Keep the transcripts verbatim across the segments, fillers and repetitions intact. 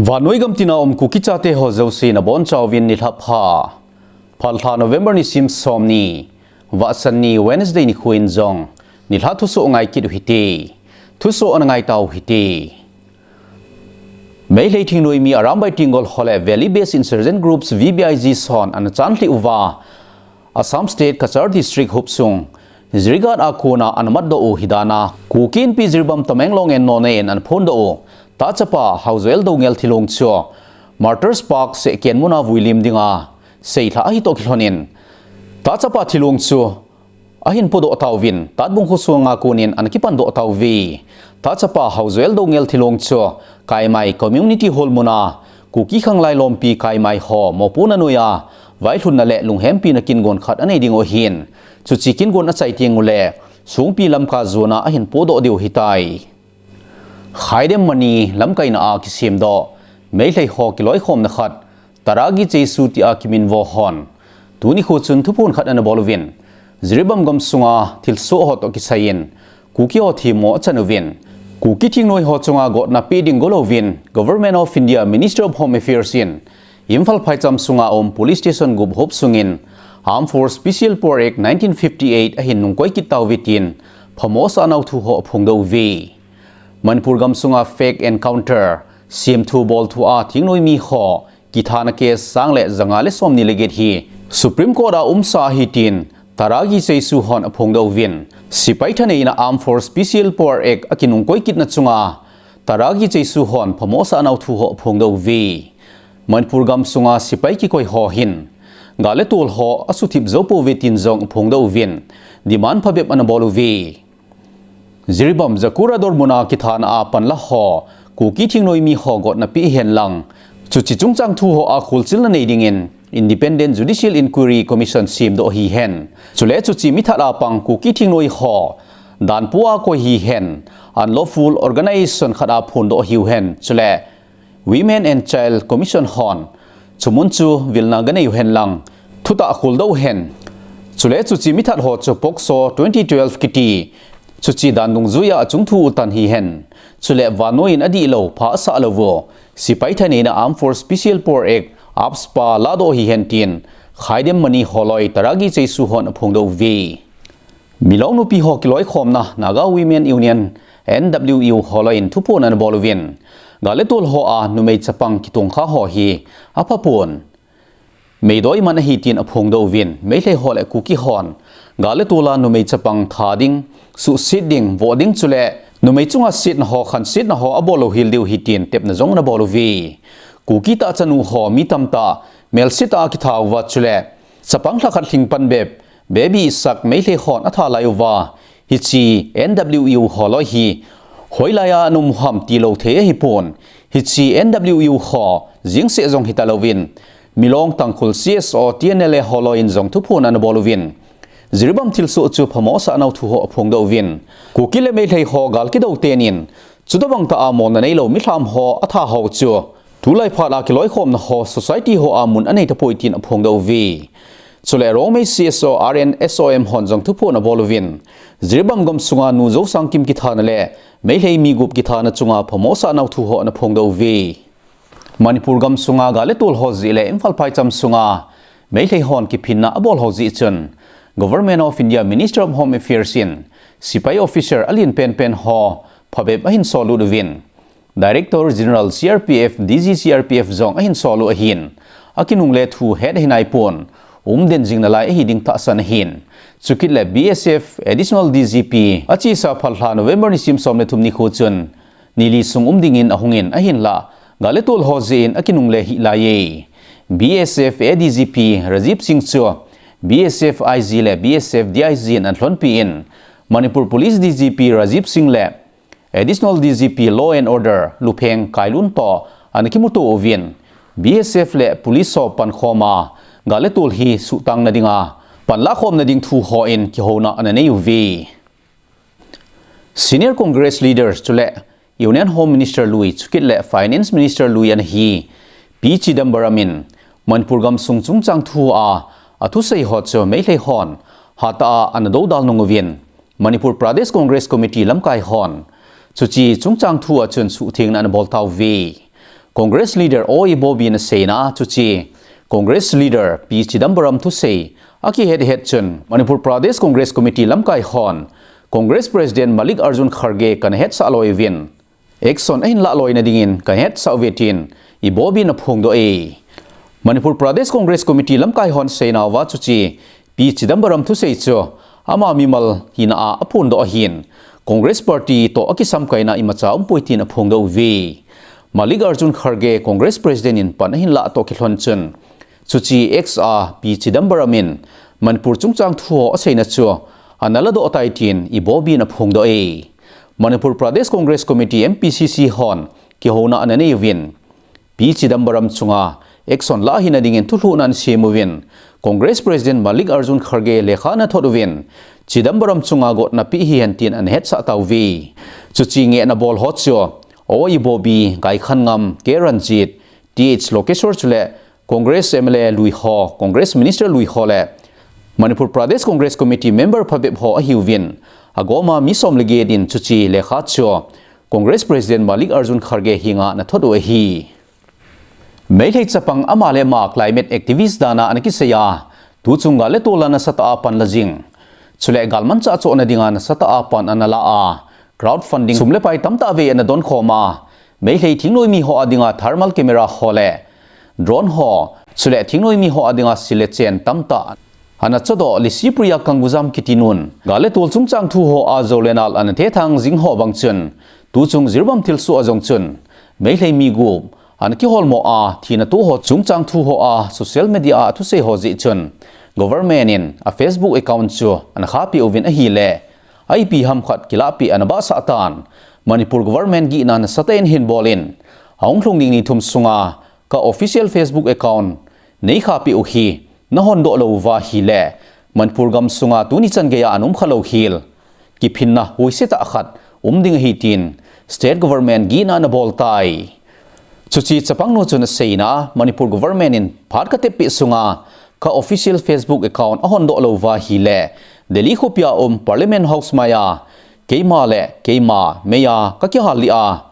Vannoi gam tina um Kuki chate ho jouse nabonchauvin nilhah pha. Phalbi lha November nisim somni, Vahsanni Wednesday nikho in jong nilhah thusoh ngai kit uhite. Thusoh ana ngai tau hite. Meitei thingnoimi Arambai Tenggol ho le Valley Based Insurgent Groups, V B I G, hon ana chanlhih uva Assam State Cachar District hopsung Jirighat a kona ana matdoh u hi dan a, Kuki Inpi Jiribam Tamenglong and Noney in ana phondoh u, Tahchapa Haojoel Doungel thilong chu Martyrs Park Sehken mun a vuilim dinga seilhah ahi toh kilhon in, Tahchapa thilong chu ahin podoh tauvin, Tatbung kho sunga konin ana kipandoh tauve. Tahchapa Haojoel Doungel thilong chu Kaimai Community Hall mun a Kuki Khanglai Lompi Kaimai ho mopohna noiya vailhunna le lunghempina kingon khat anei diu ahin, chuche kingon achai teng uleh songpi lamkai jona ahin podoh diu ahitai. Khaidem Mani lamkaina a kisemdoh Meitei ho kiloikhomna khat, Taragi Chesu tia kiminvo hon tuni nikho chun thuphon khat ana bol uvin, Jiribam gamsunga thilsoh ho toh kisaiyin Kuki ho themmo achan uvin, Kuki thingnoi ho chunga gotna pe ding golouvin, Government of India, Ministry of Home Affairs in Imphal phaicham sunga um police station gup hopsungin Armed Force Special Power Act nineteen fifty-eight ahin nungkoi kit tauve tin phamo asahnau thu ho aphongdoh uve. Manipur gamsunga fake encounter semthu bolthu a thingnoimi ho kithana case sang le janga le somni le get hi Supreme Court a umsa ahi tin Taragi Chesu hon aphongdoh uvin, sepai thaneina Armed Force Special Power Act akinungkoi kitna chunga Taragi Chesu hon phamo asahnau thu ho aphongdoh uve. Manipur gamsunga sepai kikoi ho hin gal le tol ho asuthip jou pouve tin jong aphongdoh uvin, demand phabep ana bol uve. Jiribam Jakura Dor muna kithana a panla ho Kuki thingnoimi ho gotna pe hen lang, chuche chungchang thu ho a kholchilna nei dingin Independent Judicial Inquiry Commission semdoh hihen, chule chuche mithat a pang Kuki thingnoi ho danpua koi hihen, unlawful organization khat a phondoh hiuhen, chule Women and Child Commission hon chumun chu vilna ganei uhen lang, thutah kholdoh uhen. Chule chuche mithat ho chu POCSO twenty twelve kiti chuche dan dungjuiya achungthu utan hihen, chule vannoi in adihlou, pha asah lou u sepai thaneina Armed Force Special Power Act, AFSPA ladoh hihen tin Khaidem Mani holoi Taragi Chesu hon aphongdoh uve. Milong nupi ho kiloikhomna Naga Women Union, N W U holoi in thuphon ana bol uvin, gal le tol ho a numei chapang kitongkha ho hi aphapon, meidoi man ahi tin aphongdoh uvin, Meitei ho le Kuki hon gal le tol a numei chapang tha ding, suhset ding, voh ding chule numei chunga setna ho, khansetna ho abol louhel diu ahi tin tepna jong ana bol uve. Kuki tahchanu ho mi tamtah melsetah a kitha uva chule chapang lhakhat lhingpan bep, baby Isak, Meitei hon atha lai uva, hiche N W U holoi hi hoilaiya ana um u ham tilou thei ahipon, hiche N W U ho jengseh jong hitalouvin, Milong Tangkhul C S O, T N L A holoi in jong thuphon ana bol uvin, Jiribam thilsoh chu phamo asahnau thu ho aphongdoh uvin, Kuki le Meitei ho gal kidou tenin chutobang tah a molna neilou milham ho atha hou chu tulai phat a kiloikhomna ho society ho a mun anei tapoi tin aphongdoh uve. Chule Rongmei C S O, R N S O M hon jong thuphon abol uvin, Jiribam gamsunga nu Jousangkim kithana le Meitei mi gup kithana chunga phamo asahnau thu ho ana phongdoh uve. Manipur gamsunga gal le tol ho jeh le Imphal phaicham sunga Meitei hon kiphinna abol ho jeh chun, Government of India, Ministry of Home Affairs in sepai officer alen penpen ho phabep ahin sollut uvin, Director General C R P F, D G C R P F jong ahin sol u ahin, akinungle thu het ahi naipon, umden jing nalai ahi ding tahsan ahin. Chukit le B S F Additional D G P achesa phalbi lha November nisim som le thum nikho chun, nili sung um dingin ahungin ahinlah, gal le tol ho jeh in akinungle hih laiye. B S F A D G P Rajiv Singh chu B S F I G le B S F D I G in ana lhonpi in, Manipur Police D G P Rajiv Singh le Additional D G P Law and Order Lupheng Kailun toh ana kimuto uvin, B S F le police ho pankhom a, gal le tol hi suhtang nadinga panla khom nading thu hon kihouna ana nei uve. Senior Congress leaders chule Union Home Minister lui, chukit le Finance Minister lui ana hi P Chidambaram in Manipur gamsung chungchang thu a athusei ho chu Meitei hon hatah a ana dodal nung uvin, Manipur Pradesh Congress Committee lamkai hon chuche chungchang thu a chun suhthengna ana bol tauve. Congress leader O Ibobi in aseina a chuche Congress leader P Chidambaram thusei akihet het chun Manipur Pradesh Congress Committee lamkai hon Congress President Mallikarjun Kharge kana hetsah loi uvin action ahin lah loina dingin kana hetsah uve tin Ibobi in aphongdoh e. Manipur Pradesh Congress Committee lamkai hon aseinauva chuche P Chidambaram thusei chu ama mimal hina a aphondoh ahin, Congress Party toh akisamkaina imacha umpoi tin aphongdoh uve. Mallikarjun Kharge Congress President in pan ahin lah toh kilhon chun, chuche X a P Chidambaram in Manipur chungchang thu ho aseina chu ana ladoh tai tin Ibobi in aphongdoh e. Manipur Pradesh Congress Committee, M P C C, hon kihouna ana nei uvin, P Chidambaram chunga action lah hina dingin thulhuhna ana sem uvin, Congress President Mallikarjun Kharge lekha ana thot uvin, Chidambaram chunga gotna pe hihen tin ana hetsah tauve. Chuche ngehna bol ho chu O Ibobi, Gaikhangam, K Ranjit, Th Lokeshwar chule Congress M L A lui ho, Congress Minister lui ho le Manipur Pradesh Congress Committee member phabep ho ahiuvin, agoma mi som le get in chuche lekha chu Congress President Mallikarjun Kharge henga ana thot u ahi. Meitei chapang ama le ama climate activist dan a ana kisei a, tuchung gal le tol a nasatah a pan la jing, chule galmanchah chohna dinga nasatah a pan ana la a, crowdfunding sum le pai tamtah vei ana donkhom a, Meitei thingnoimi ho a dinga thermal camera ho le drone ho, chule thingnoimi ho a dinga sil le chen tamtah ana chodoh Lisipriya Kangujam kiti nun gal le tol chungchang thu ho a jou le nal ana thethang jing ho bang chun, tuchung Jiribam thilsoh a jong chun Meitei mi gup ana kiholmo a, thina toh ho chungchang thu ho a social media a thusei ho jeh chun government in a Facebook account chu ana khahpeh uvin ahile, a ipi ham khat kilahpeh ana bahsah tan, Manipur government gihna nasatah in ahin bol in, ahung lhung ding ni thum sunga ka official Facebook account neikhahpeh u hi nahondoh lou uva ahile, Manipur gamsunga tuni chan geiya ana umkha lou hel, kiphinna huise tah khat um ding ahi tin state government gihna ana bol tai. Chuche chapangnu chun aseina a, Manipur government in phat katep peh sunga ka official Facebook account ahondoh lou uva ahile, Delhi khopia um Parliament House maiya keima le keima meiya kakihal lih a,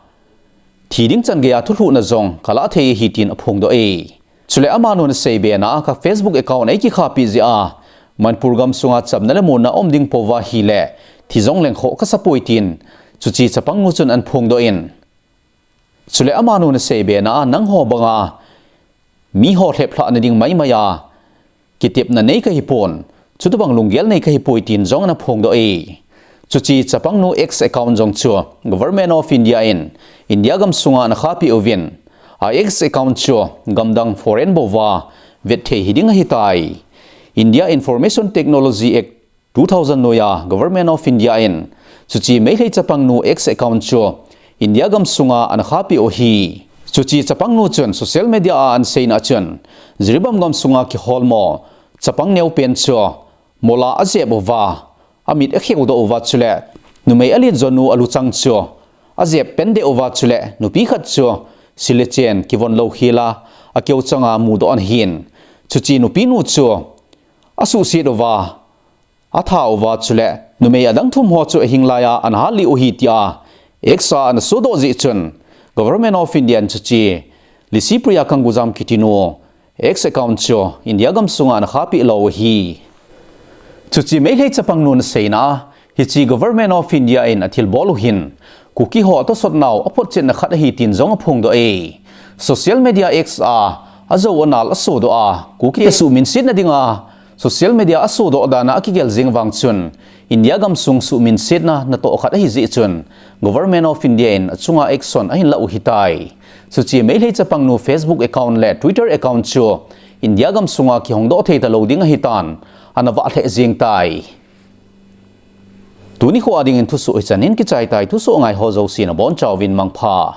thi ding chan geiya thulhuhna jong kalah thei ahi tin aphongdoh e. Chule amanun aseibe na a, ka Facebook account eikikhahpeh jeh a Manipur gamsunga chamna le muonna aum ding pouva ahile, thi jong leng khoh kasapoi tin chuche chapangnu chun ana phongdoh in, chule amanun aseibe na a, nangho banga miho lheplhahna ding maimai a kitepna nei kahipon, chutobang lunggel nei kahipoi tin jong ana phongdoh e. Chuche chapangnu X account jong chu Government of India in India gamsunga ana khahpeh uvin, a X account chu gamdang foreign bouva vetthei hiding ahitai. India Information Technology Act two thousand noiya Government of India in chuche Meitei chapangnu X account chu India gamsunga ana khahpeh u ahi. Chuche chapangnu chun social media a ana seina a chun, Jiribam gamsunga kiholmo chapang neopen chu mola ajep uva, amit akheudoh uva chule numei alenjonu aluchang chu ajep pen deh uva chule nupi khat chu sil le chen kivon lou hela akeu changa mudoh ana hin, chuche nupinu chu asuhset uva, atha uva chule numei adang thum ho chu ahing laiya ana hal lih u ahi tia X a ana sodoh jeh chun Government of India in chuche Lisipriya Kangujam kitinu X account chu India gamsunga ana khahpeh lou u ahi. Chuche Meitei chapangnun aseina a, hiche Government of India in athilbol u hin Kuki ho atosotnau aphotchetna khat ahi tin jong aphongdoh e. Social media X a ajou anal asodoh a, Kuki te suhminsetna dinga social media asodoh dan a akigel jeng vang chun India gamsung suhminsetna natoh khat ahi jeh chun Government of India in achunga action ahin lah u ahitai. Chuche Meitei chapangnu Facebook account le Twitter account chu India gamsunga kihongdoh thei talou ding ahitan, ana vah lheh jeng tai. Tuni kho a dingin thusoh hichan in kichai tai, thusoh ngai ho jousen abonchauvin mangpha.